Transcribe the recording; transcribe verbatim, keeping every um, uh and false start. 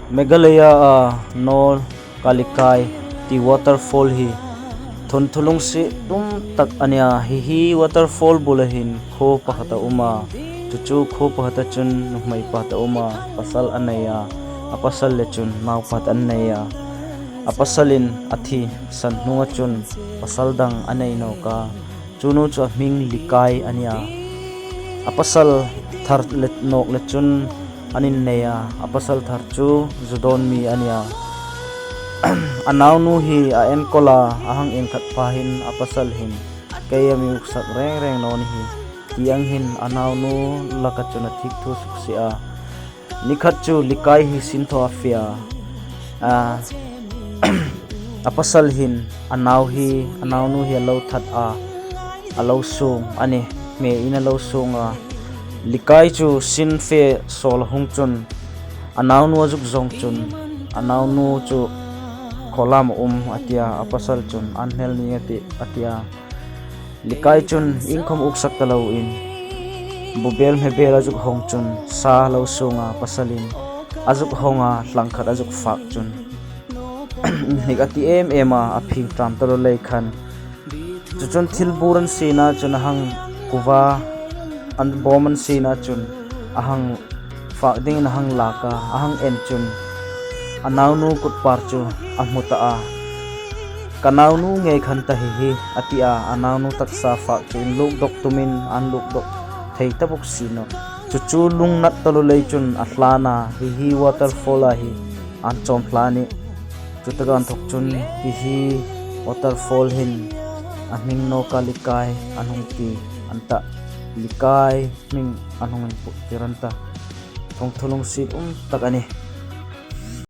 Meghalaya a Noah Kalikai ti waterfall hi thunthu lungset um tak ania. Hihi waterfall bul a hin kho pakhat a um a, chuchu kho pakhat a chun numei pakhat a um a, pasal anei a, apasal le chun nao pakhat anei a. Apasal in athi san hnung a chun pasal dang anei nawk a, chunu chu ahming Likai ania. Apasal thar le nawk le chun anin nei a, apasal thar chu judon mi ania. Anaonu hi a-enkol a, ahang en khat pha hin apasal hin, "Kei a mi uksak rengreng naw ni hi," ti ang hin anaonu lak a chun athik thu sukseh a. Nikhat chu Likai hi sintho a fe a, a, apasal hin anao hi, anaonu hi alo that a, alo sung ani, hme in alo sung a. Likai chu sin fe sol a hung chun, anaonu azuk zong chun, anaonu chu, "Kholam a um," atia, apasal chun, "An hel ni," ati, atia. Likai chun ingkhom uksak talou in, bubel hmebel azuk hong chun, sa alo sung a, pasal in azuk hong a, lhang khat azuk fak chun, hnik ati em em a, aphing tam talou lei khan. Chuchun thilbur an sina chun ahang kuva, an bom an sina chun ahang fak dingin ahang lak a, ahang en chun anaonu kutpar chu ahmu ta a. "Ka naonu ngei khan ta hihi," atia, anaonu taksa fak chu in lukdok tumin an lukdok thei ta bok si naw. Chuchu lungnat talou lei chun alhan a, hihi waterfall a hi an chom lhan i. Chutaka inthok chun, "Hihi waterfall hin ahming Noah Kalikai an hung ti," an ta. Likai hming an hung input tir an ta. Thunthu lungset um tak ani.